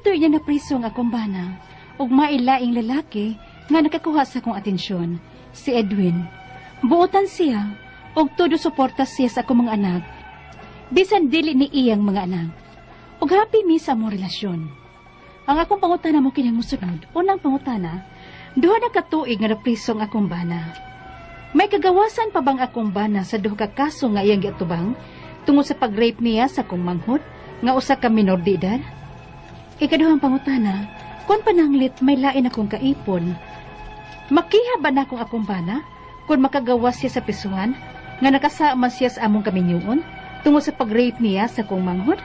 Tuig na napriso ang akong bana ug mailaing lalaki nga nakakuha sa akong atensyon, si Edwin. Buotan siya ug todo suporta siya sa akong mga anak, bisan dili ni iyang mga anak. Ug happy mi sa among relasyon. Ang akong pangutana mao kining mosunod. Unang pangutana, 2 na ka tuig nga napriso ang akong bana. May kagawasan pa bang akong bana sa duha ka kaso nga iyang giatubang tungod sa pag-rape niya sa akong manghod nga usa ka minor de edad? Ikaduhang pangutana, kung pananglit may lain akong kaipon, makiha ba nakong akong bana kung makagawas siya sa prisuhan nga nakasama siya sa among kaminyuon tungod sa pag-rape niya sa akong manghod?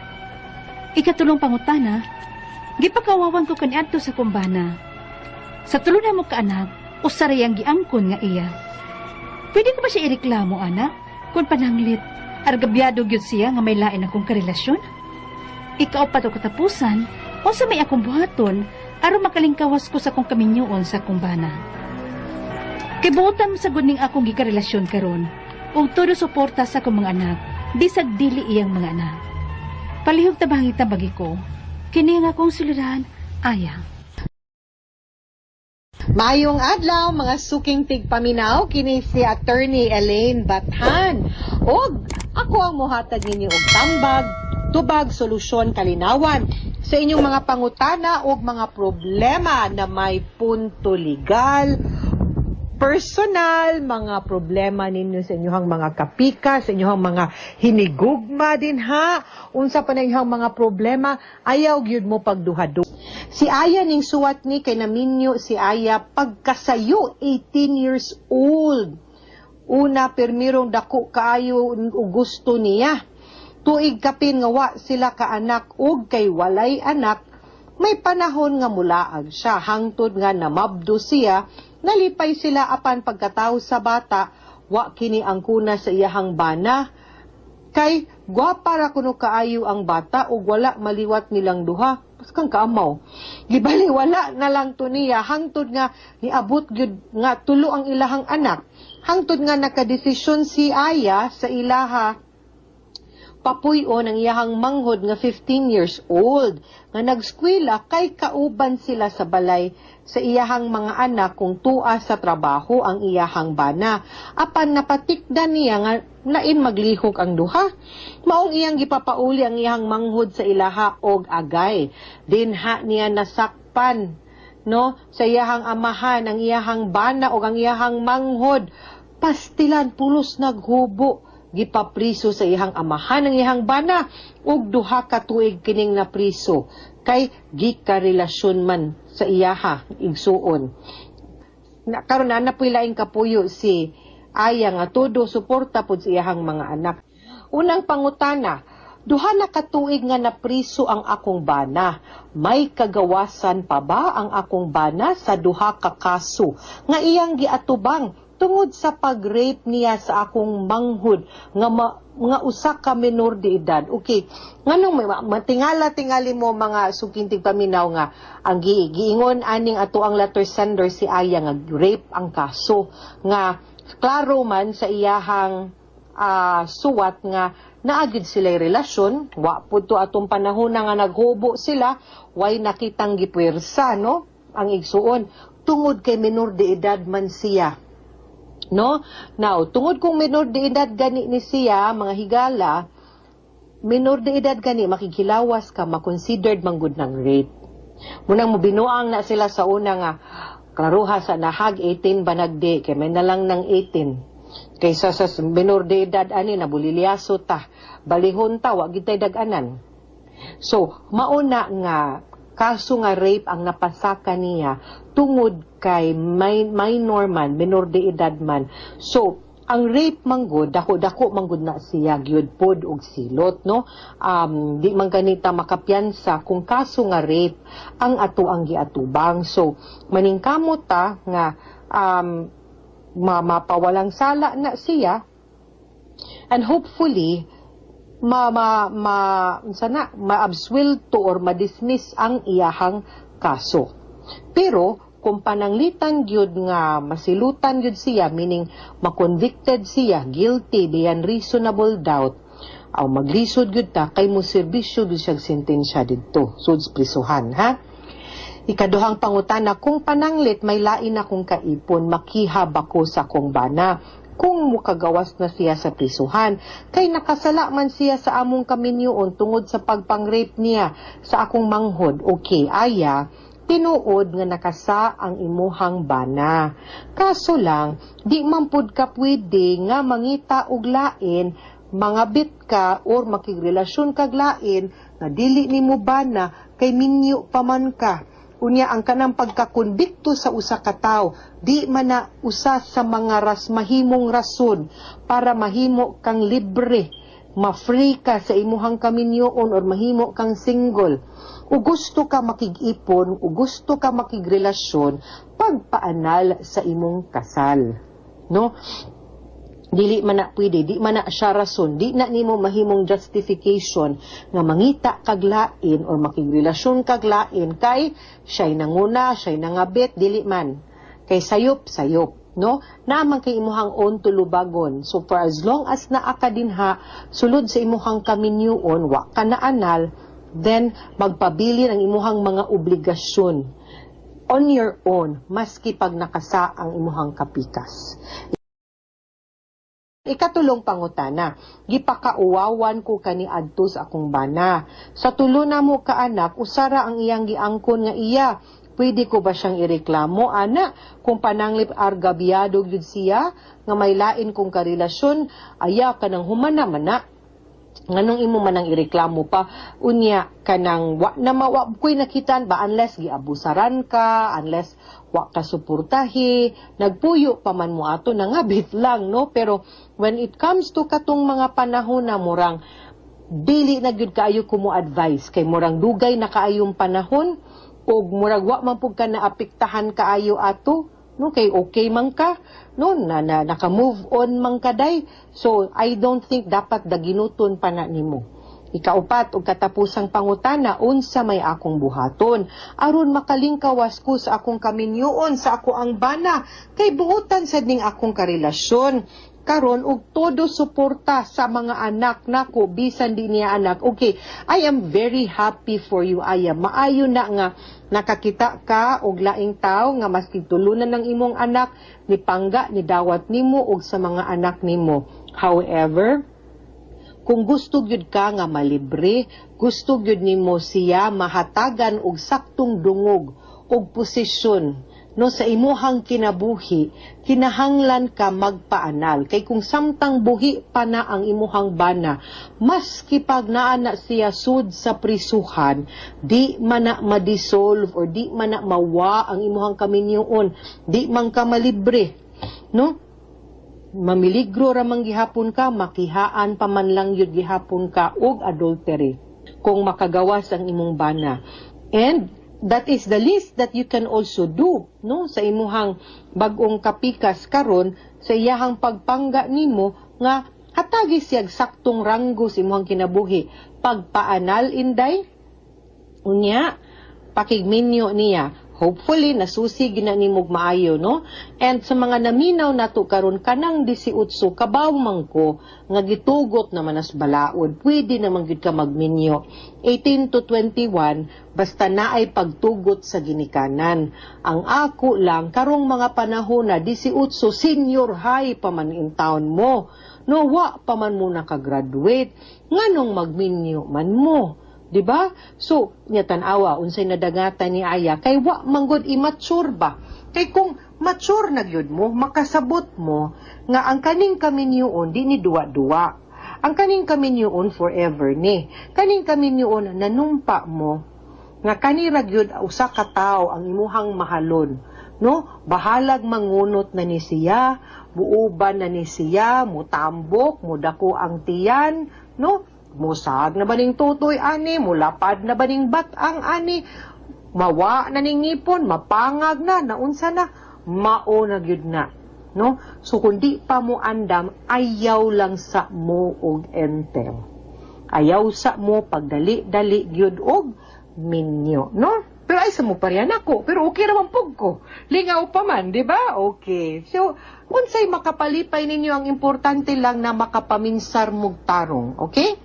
Ikatulong pangutana, gipakawawan ko kaniadto sa akong bana. Sa tulo namo ka anak, usa ra ang giangkon nga iya. Pwede ko ba siya ireklamo, ana, kung pananglit, argabyado gyud siya nga may lain akong karelasyon? Ikaapat o katapusan, unsa may akong buhaton aron makalingkawas ko sa akong kaminyuon sa akong bana? Kay buotan man sad ning akong gikarelasyon karon ug todo suporta sa akong mga anak, bisag dili iyang mga anak. Palihog tabangi tambagi ko. Kini ang akong suliran, Aya. Maayong adlaw, mga suking tigpaminaw, kini si Attorney Elaine Bathan. Og ako ang mohatag ninyo og tambag, tubag, solusyon, kalinawan sa inyong mga pangutana og mga problema na may punto legal, personal, mga problema ninyo sa inyong mga kapika, sa inyong mga hinigugma din ha. Unsa pa na inyong mga problema, ayaw gyud mo pagduha. Si Aya ning suwat ni kay naminyo si Aya pagkasayo, 18 years old. Una, permirong dako kaayo og gusto niya. Tuig kapin nga wa sila kaanak ug kay walay anak, may panahon nga mulaag siya hangtod nga namabdo siya, nalipay sila apan pagkatawo sa bata, wa kini ang kuna sa iyahang bana. Kay gwapa ra kuno kaayo ang bata ug wala maliwat nilang duha. Pas kang kaamaw. Gibali wala na lang to niya hangtod nga niabot gyud nga tulo ang ilahang anak. Hangtod nga nakadesisyon si Aya sa ilaha papuy-on ang iyahang manghod nga 15 years old nga nagskwela kay kauban sila sa balay sa iyahang mga anak kung tua sa trabaho ang iyahang bana. Apan napatikdan niya nga lain maglihok ang duha. Maong iyang gipapauli ang iyahang manghod sa ilaha og agay. Dinha niya nasakpan, no, sa iyahang amahan ang iyahang bana og ang iyahang manghod. Pastilan, pulos naghubo, gipapriso sa iyang amahan ang iyang bana ug 2 ka tuig kining napriso kay gikarelasyon man sa iyaha igsuon. Na karon na po'y laing kapuyo si Aya nga todo suporta pod sa iyahang mga anak. Unang pangutana, 2 na ka tuig nga napriso ang akong bana. May kagawasan pa ba ang akong bana sa duha ka kaso nga iyang giatubang tungod sa pag-rape niya sa akong manghod nga usa ka menor de edad? Okay, nganong may matingala tingali mo, mga suking tigpaminaw, nga ang giingon aning ato ang letter sender, si Aya, nga rape ang kaso, nga klaro man sa iyahang suwat nga naa gyud sila relasyon, wa pud to atong panahon na nga naghubo sila, way nakitang gipuwersa, no, ang igsuon, tungod kay menor de edad man siya, no? Now, tungod kung menor de edad gani ni siya, mga higala, minor de edad gani, makighilawas ka, makonsidered manggod ng rape. Munang mobinuang na sila sa una nga klaruha sa nahag 18 ba nagdi kay may na lang ng 18 kaysa sa minor de edad ani nabulilyaso ta, balihon ta, wa gid tay dag-anan. So mauna nga kaso nga rape ang napasaka niya tungod kay minor man, minor de edad man. So ang rape manggod, dako-dako manggod na siya gyud pod og silot, no? Di man ganita makapiyansa kung kaso nga rape ang ato ang giatubang. So maningkamot ta nga mapawalang sala na siya and hopefully ma ma ma unsa na, maabswelto or ma-dismiss ang iyahang kaso. Pero kung pananglitan gyud nga masilutan gyud siya, meaning ma-convicted siya, guilty beyond reasonable doubt, Aw maglisod gyud ta kay mo serbisyo gyud siyang sentensya didto sud sa prisuhan, ha. Ikaduhang pangutana, kung pananglit may lain akong kaipon, makiha ba ko sa akong bana kung mukagawas na siya sa prisuhan? Kay nakasala man siya sa among kaminyoon tungod sa pagpang-rape niya sa akong manghod. Okay, Aya, tinuod nga nakasa ang imuhang bana. Kaso lang, di man pud ka pwede nga mangita og lain, mangabit ka or makigrelasyon kag lain nga dili nimo bana kay minyo pa man ka. Unya ang kanang pagkakonbikto sa usa ka tawo, di man na usa sa mga mahimong rason para mahimo kang libre, ma-free ka sa imuhang kaminyoon or mahimo kang single. O gusto ka makig-ipon, o gusto ka makigrelasyon, pagpaanal sa imong kasal. No? Dili man na pwede, di man na siya rason, di na nimo mahimong justification nga mangita kag lain or makigrelasyon kag lain kay siya'y nanguna, siya'y nangabit, dili man. Kay sayop, sayop, no? Naa man kay imuhang own tulubagon. So for as long as naa ka dinha, sulod sa imuhang kaminyoon, wa ka na anal, then magpabilin ang imuhang mga obligasyon on your own, maski pag nakasa ang imuhang kapikas. Ikatulong pangutana, gipakauwawan ko kaniadto sa akong bana. Sa tulo na mo kaanak, usara ang iyang giangkon nga iya. Pwede ko ba siyang ireklamo, ana? Kung pananglip argabyado gyud siya, nga may lain kong karelasyon, aya ka nang humana man na. Nganong imo man ang ireklamo pa? Unya kanang wa na mawa ko'y nakitaan ba, unless giabusaran ka, unless wa ka suportahi, nagpuyo pa man mo ato, nangabit lang, no? Pero when it comes to katong mga panahon na murang dili na gyud kaayo ko mo advice kay murang dugay na kaayong panahon ug murag wa man pud ka naapektahan kaayo ato, no, kay okay man ka, no, na naka-move on man ka day. So I don't think dapat daginuton pa na nimo. Ikaupat ug katapusang pangutana, unsa may akong buhaton aron makalingkawas ko sa akong kaminyoon sa ako ang bana kay buotan sad ning akong karelasyon karon og todo suporta sa mga anak nako bisan di niya anak? Okay, I am very happy for you, Aya. Maayo na nga nakakita ka og laing tawo nga maski tulunan ng imong anak, ni pangga ni dawat nimo og sa mga anak nimo. However, kung gusto gyud ka nga malibre, gusto gyud nimo siya mahatagan og saktong dungog og posisyon, no, sa imuhang kinabuhi, kinahanglan ka magpaanal kay kung samtang buhi pa na ang imuhang bana, maski pag naa na siya sud sa prisuhan, di man na ma-dissolve or di man na mawa ang imuhang kaminyoon, di man ka malibre, no? Mamiligro ra man gihapon ka, makihaan pa man lang yun gihapon ka og adultery kung makagawas ang imong bana. And that is the least that you can also do, no, sa imuhang bag-ong kapikas karon, sa iyahang pagpangga nimo, nga hatagi siyag saktong ranggo sa imuhang kinabuhi. Pagpaanal, inday, unya pakigminyo niya. Hopefully nasusi gina nimo maayo, no? And sa mga naminaw nato karon kanang 18, kabaw man ko nga gitugot naman as balaod, pwede naman gyud ka magminyo 18 to 21 basta naay pagtugot sa ginikanan. Ang ako lang, karong mga panahon na 18, senior high pa man in town mo, no? Wa pa man mo nakagraduate, nganong magminyo man mo? 'Di ba? So, nya tan-awa unsay nadangatan ni Aya kay wa manggod immature ba? Kay kung mature na gyud mo, makasabot mo nga ang kaning kaminyoon di ni duwa-duwa. Ang kaning kaminyoon forever ni. Kaning kaminyoon nanumpa mo nga kanira gyud usa ka tawo ang imuhang mahalon. No? Bahalag mangunot na ni siya, muuban na ni siya, mutambok, mudako ang tiyan, no? Musag na ba ning tutoy ani, mulapad na ba ning batang ani, mawa na ning ngipon, mapangag na, naunsa na, mao na gyud na. No? So kung di pa mo andam, ayaw lang sa mo og enter. Ayaw sa mo pagdali-dali gyud og minyo, no? Pero ay sa mo parehan ako, pero okay raman pug ko. Lingaw pa man, di ba? Okay. So, Unsay makapalipay ninyo, ang importante lang na makapaminsar mug tarong, okay?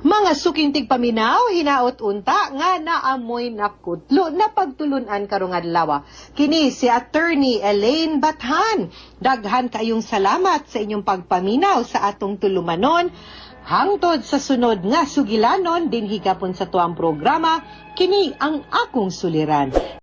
Mga suking tigpaminaw, hinaot unta nga naamoy nakutlo na pagtulunan karong adlaw. Kini si Attorney Elaine Bathan. Daghan kayong salamat sa inyong pagpaminaw sa atong tulumanon. Hangtod sa sunod nga sugilanon dinhi gapon sa tuang programa, kini ang akong suliran.